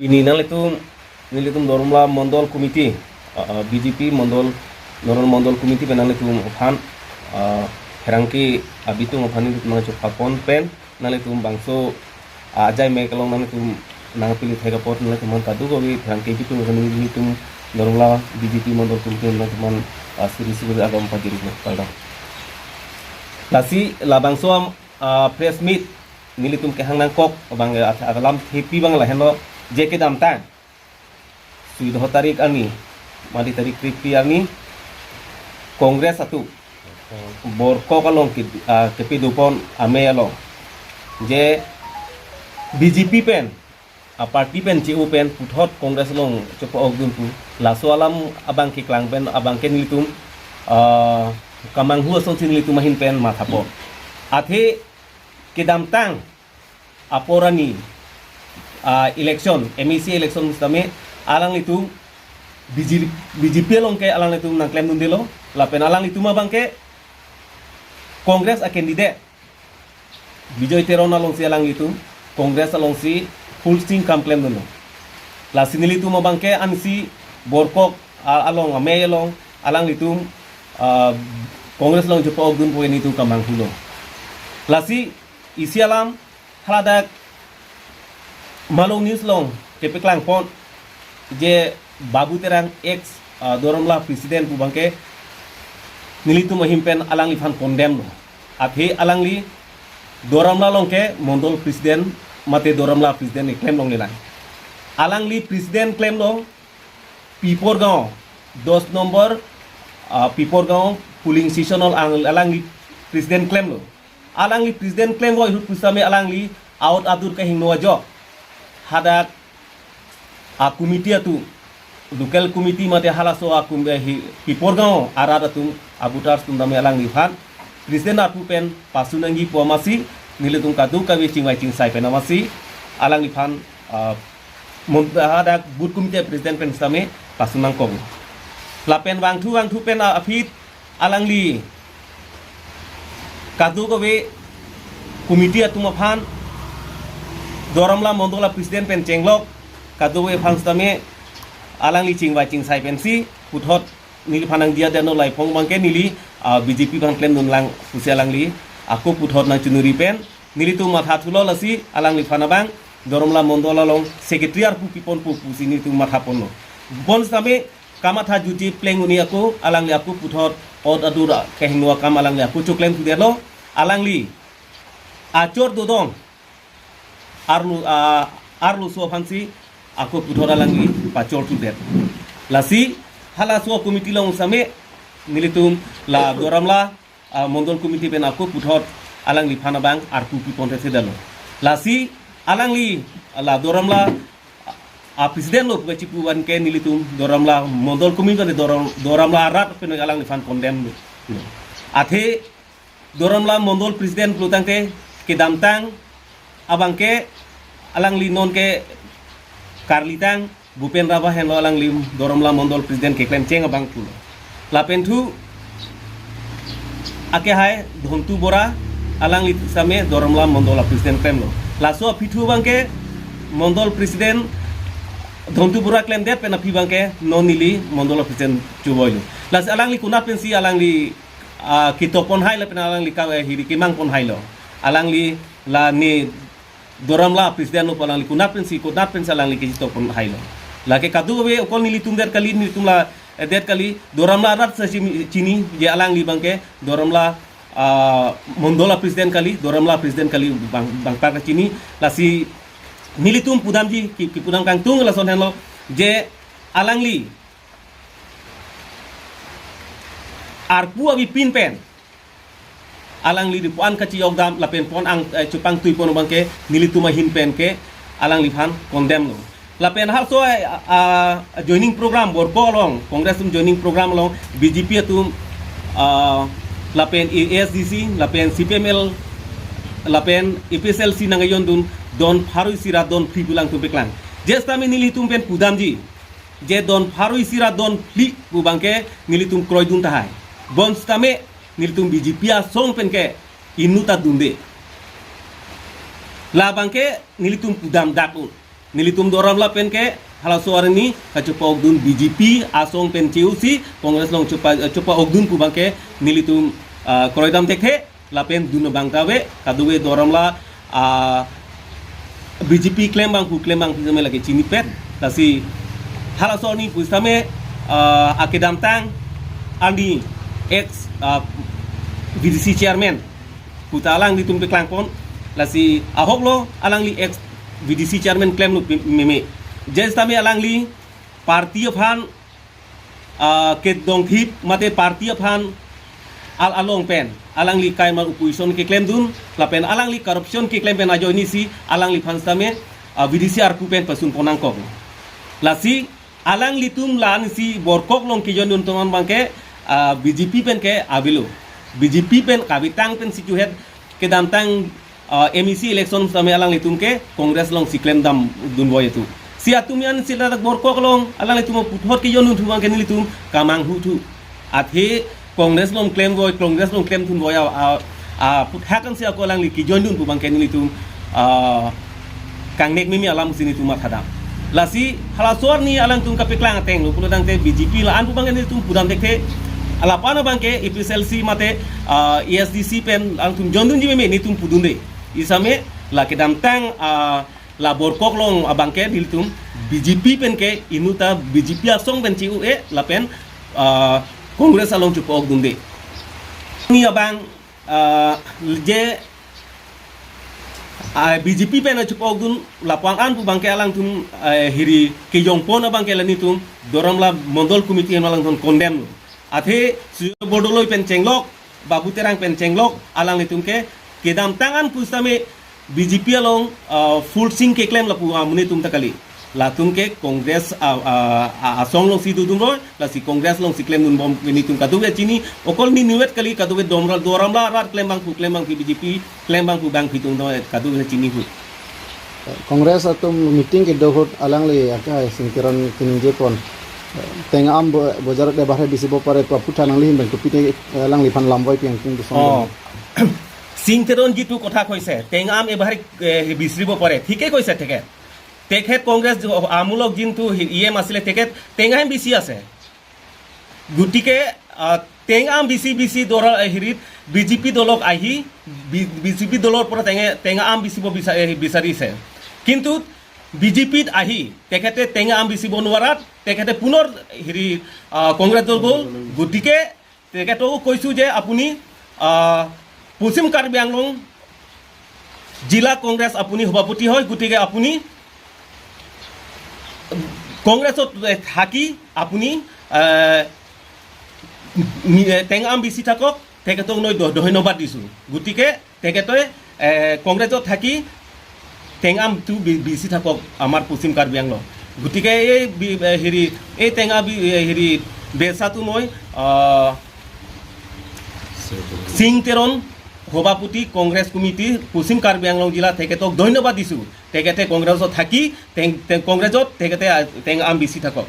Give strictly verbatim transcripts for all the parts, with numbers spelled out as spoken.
Pini nanglitum, nelitum Doramla Mondol Committee, uh, uh, B J P Mondol, Doramla Mondol Committee pen nanglitum aphan, uh, pherangke abitung aphan nelitum nangchepapon pen, nanglitum bangso, uh, ajai mek along nanglitum nangpili thek apot nanglitum aphan kadokave pherangke abitung aphan nelitum Doramla B J P Mondol Committee nanglitum aphan, uh, suri suri agam pajirlo kaldam. Lasi labangso am, uh, press meet nelitum kehang nangkok abang, uh, alam thepi abang lahenlo, je kedamtang sui doho tarik arni, madi tarik krikri arni, Congress atum Borkok along ke, ah, kepidopon amei along, je B J P pen, a party pen che-o pen puthot Congress along chepa-okdun pu, laso alam abang keklang pen abang ke nelitum, ah, kamanghu asonsi nelitum ahin pen mathapon. Athe kedamtang apor arni, ah, election, M A C election sitame alanglitum B J P, B J P along ke alanglitum nangklemdundelo, lapen alanglitum abang ke Congress a candidate Bijoy Teron alongsi alanglitum Congress alongsi full steam kam klemdunlo. Lasi nelitum abang ke ansi Borkok, ah, along amei along alanglitum, ah, Congress along chepa-okdun pu nelitum kamanghulo. Lasi isi alam haladak Malong News along kepaklangpon je Babu Terang ex, ah, Doramla president pu abang ke nelitum ahin pen alangliphan condemn lo. Athe alangli Doramla along ke Mondol president mate Doramla president keklem longle lang. Alangli president klemlo Piporgaon dos number, ah, Piporgaon polling station along alangli president klemlo. Alangli president klemvoi ahut pusitame alangli aot adur kehingno ajok hadak a committee atum, local committee mate halaso a kum-, eh, hi, Piporgaon arat atum a voters atum tame alangliphan president arpu pen pasu nangji pu amatsi nelitum kadokave chingvai chingsai pen amatsi alangliphan, ah, mon-, hadak booth committee president pen sitame pasu nangkok. Lapen vangthu vangthu pen, ah, aphi alangli kadokave committee atum aphan Doramla Mondol a president pen chenglok kadokave aphan sitame alangli chingvai chingsai pensi puthot neliphan nangdiya deno laipong abang ke neli, ah, B J P abang klemdun lang pusi alangli ako puthot nangchinuri pen nelitum mathathulo. Lasi alangliphan abang Doramla Mondol along secretary arpu piponpo pusi nelitum mathaponlo. Bonsitame kamatha jutji pleng un-e ako alangli ako puthot aot adur kehingno akam alangli ako choklemthudetlo. Alangli achor dodong arlo, ah, arloso aphansi ako puthot alangli pachorthudet. Lasi halaso committee along sitame nelitum la Doramla, ah, Mondol Committee pen ako puthot alangliphan abang arpu piponthekthedetlo. Lasi alangli la Doramla, ah, president lo pu kachipu abang ke nelitum Doramla Mondol Committee pen Doram-, Doramla arat pen alangliphan condemn lo. Athe Doramla Mondol president pulo tangte kedamtang abang ke alangli non ke karlitang Bhupen Rabha henlo alangli Doramla Mondol president keklemcheng abang pulo. Lapen thu akehai Dhontu Bora alangli sitame Doramla Mondol a president klemlo. Laso aphi thu abang ke Mondol president Dhontu Bora klemdet pen aphi abang ke non neli Mondol a president chovoilo. Lasi alangli konat pensi alangli, ah, ketopon hai lapen alangli ka, eh, hiri kemangpon hailo. Alangli la ne Doramla president lo pu alangli konat pensi, konat pensi alangli kechetopon hailo. Lake kadokave okol nelitum det kali, nelitum la, eh, det kali, Doramla arat si chini, chini, je alangli abang ke Doramla, ah, Mondol a president kali, Doramla president kali abang, abang ta kachini. Lasi nelitum pudamji, ke, kepudam kangtung lason henlo, je alangli arpu abi pin pen alangli di puan kachiyokdam lapen pon ang, eh, chepangtuipon abang ke nelitum ahin pen ke alangliphan condemn lo. Lapen halaso, eh, ah, joining program Borkok along, Congress atum joining program along B J P atum, ah, lapen A S D C, lapen C P M L, lapen A P H L C nangkejondun don pharo isi ra don phli pu alangtum paklang. Je sitame nelitum pen pudamji je don pharo isi ra don phli pu abang ke nelitum kroidun tahai. Bonsitame nelitum B J P asong pen ke inut ta dunde. Labang ke nelitum pudam dak un. Nelitum Duar Amla pen ke halaso arni kachepa-okdun, B J P asong pen che-osi Congress along chepa, chepa-okdun pu abang ke nelitum, ah, kroidam thekthe, lapen dun abang ta ave, kadokave Duar Amla, ah, B J P klem abang pu, klem abang pu sitame lake chinipet. Lasi halaso arni pusitame, ah, akedamtang arni ex, ah, V D C chairman puta alanglitum paklangpon. Lasi ahok lo, alangli ex V D C chairman klemlo pi-, meme. Jai sitame alangli party aphan, ah, kedongthip mate party aphan al along pen alangli kaimar opposition keklemdun, lapen alangli corruption keklem pen ajoinesi alangliphan sitame, ah, V D C arku pen pasunpon nangkok. Lasi alanglitum la-ansi Borkok along kejoindun atum abang ke, ah, B J P pen ke avelo. B J P pen kavitang pensi chuhet, kedamtang, ah, M A C election sitame alanglitum ke Congress alongsi klemdamdunvoi atum. Si atum an si ladak Borkok along alanglitum puthot kejoindun atum abang ke nelitum kamanghu thu. Athe Congress along klemvoi, Congress along klemthunvoi a, a, aputhak ansi ako alangli kejoindun pu abang ke nelitum, ah, kangnek meme alam si nelitum mathadam. Lasi halaso arni alangtum kapeklang atenglo pulotangte B J P la-an pu abang ke nelitum pudam thekthe. Lapu-an abang ke A P H L C mate, ah, A S D C pen alangtum joindunji meme nelitum pudunde. Sitame la kedamtang, ah, la Borkok along abang ke nelitum B J P pen ke inutta B J P asong pen che-o-e lapen, ah, Congress along chepa-okdunde. Ni abang, ah, je, ah, B J P pen chepa-okdun lapu-an pu abang ke alangtum, ah, hiri kejongpon abang ke la nelitum Duar Amla Mondol Committee alangtum condemn lo. Athe Sujoy Bordoloi pen chenglok, Babu Terang pen chenglok, alanglitum ke kedamtang an pusitame B J P along, ah, full sing keklem lapu amonit atum ta kali. Latum ke Congress, ah, ah, ah, asong alongsi dodunvoi, lasi Congress alongsi klemdunbom nelitum kadokave chini, okol nelitum vet kali, kadokave Duar Amla, Duar Amla arat klem abang pu, klem abang pu B J P, klem abang pu abang pi atum do kadokave chini pu. Congress atum meeting kedo ahut alangli akai Sing Teron keningjepon. Teng-am bo-, bojar de bahar bisi bo pare pu aphuthak nangli ahin pen kopine alangliphan lamvoi pi angtung dusong. Oh. Sing Teron jitu kotha koise, teng-am ebahe, eh, bisri bo pare, thike koise teke. Tekhet Congress jo amulok jintu hi-, E M asile, tekhet teng-am bisi ase. Gotike, ah, teng-am bisi bisi dora, eh, hirit B J P dolok ahi, B-, B J P dolor pora tenge, teng-am bisibo bisa-, eh, bisarise. Kintu B J P ahi, tekhete teng-am bisibo nwarat, tekhete punor hiri, ah, Congress dol gol. Gotike tekheto koisu je apuni, ah, Poschim Karbi Anglong Jila Congress apuni সভাপতি হয়, গতিকে আপুনি কংগ্ৰেছত, এ, থাকি আপুনি, এ, নি-, এ, টেঙাম বিচি থাকক, তেখেতক মই ধ-, ধন্যবাদ দিছোঁ। গতিকে তেখেতে, এ, কংগ্ৰেছত থাকি টেঙামটো বি-, বিচি থাকক আমাৰ পশ্চিম কাৰ্বি আংলং। গতিকে এই বি-, এ, হেৰি, এই টেঙা বি-, এ, হেৰি বেচাটো মই, আ, সিং তেৰণ সভাপতি কংগ্ৰেছ কমিটি পশ্চিম কাৰ্বি আংলং জিলা তেখেতক ধন্যবাদ দিছোঁ। তেখেতে কংগ্ৰেছত থাকি টেং-, টেং-, কংগ্ৰেছত তেখেতে, আ, টেঙাম বিচি থাকক।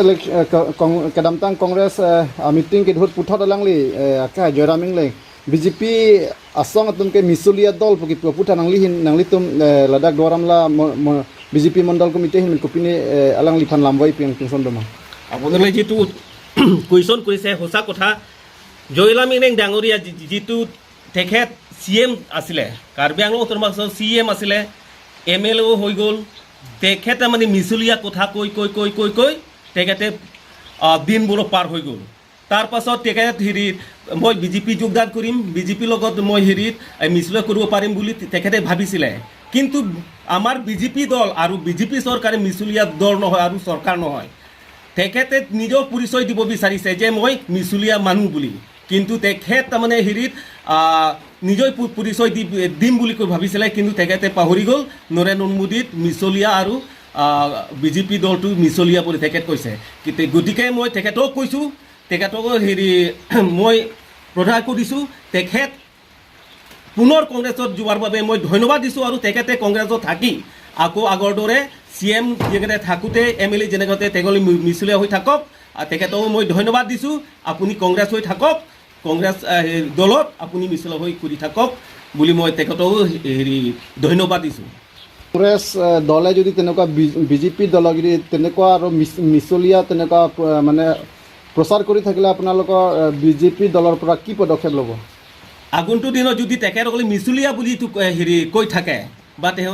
Elec-, eh, ko-, kong-, kedamtang Congress, eh, a meeting kedhut puthot alangli, eh, aka Joyram Engleng, B J P asong atum ke misuli adol pu kipu aphuthak nanglihin, nanglitum, eh, ladak Duar Amla mo-, mo-, B J P Mondol Committee ahin pen kopine, eh, alangliphan lamvoi pi angtung sondoma. আপোনালোকে যিটো কুৱেশ্যন কৰিছে, সঁচা কথা। জয়লাম ইংলেং ডাঙৰীয়া যি-, যিটো তেখেত চি এম আছিলে, কাৰ্বি আংলং অট'নমাছৰ চি এম আছিলে, এম এল এও হৈ গ'ল। তেখেতে মানে মিছলীয়া কথা কৈ কৈ কৈ কৈ কৈ তেখেতে, আহ, দিনবোৰো পাৰ হৈ গ'ল। তাৰ পাছত তেখেত হেৰি, মই বি জে পি যোগদান কৰিম, বি জে পিৰ লগত মই হেৰিত, এই, মিছলীয়া কৰিব পাৰিম বুলি তেখেতে ভাবিছিলে। কিন্তু আমাৰ বি জে পি দল আৰু বি জে পি চৰকাৰে মিছলীয়া দল নহয় আৰু চৰকাৰ নহয়। তেখেতে নিজেও পৰিচয় দিব বিচাৰিছে যে মই মিছলীয়া মানুহ বুলি, কিন্তু তেখেত তাৰমানে হেৰিত, আহ, নিজেই পু-, পৰিচয় দি-, দিম বুলি কৈ ভাবিছিলে, কিন্তু তেখেতে পাহৰি গ'ল নৰেন্দ্ৰ মোদীত মিছলীয়া আৰু, আহ, বি জে পি দলটো মিছলীয়া বুলি তেখেত কৈছে। গতি-, গতিকে মই তেখেতক কৈছোঁ, তেখেতক হেৰি মই প্ৰধাৰ কৰিছোঁ, তেখেত পুনৰ কংগ্ৰেছত যোৱাৰ বাবে মই ধন্যবাদ দিছোঁ আৰু তেখেতে কংগ্ৰেছত থাকি আকৌ আগৰ দৰে চি এম যেনেকে থাকোঁতে, এম এল এ যেনেকে থাকোঁতে তেখেতে মি-, মিছলীয়া হৈ থাকক। আৰু তেখেতকো মই ধন্যবাদ দিছোঁ, আপুনি কংগ্ৰেছ হৈ থাকক, কংগ্ৰেছ, আহ, সেই দলত আপুনি মিছলীয়া হৈ কৰি থাকক বুলি মই তেখেতকো হেৰি ধন্যবাদ দিছোঁ। কংগ্ৰেছ, এ, দলে যদি তেনেকুৱা বি-, বিজেপি দলক যদি তেনেকুৱা আৰু মিছ-, মিছলীয়া তেনেকুৱা, এ, মানে প্ৰচাৰ কৰি থাকিলে আপোনালোকৰ, এ, বিজেপি দলৰ পৰা কি পদক্ষেপ ল'ব? আগন্তুক দিনত যদি তেখেতসকলে মিছলীয়া বুলি তো, এ, হেৰি কৈ থাকে বা তেওঁ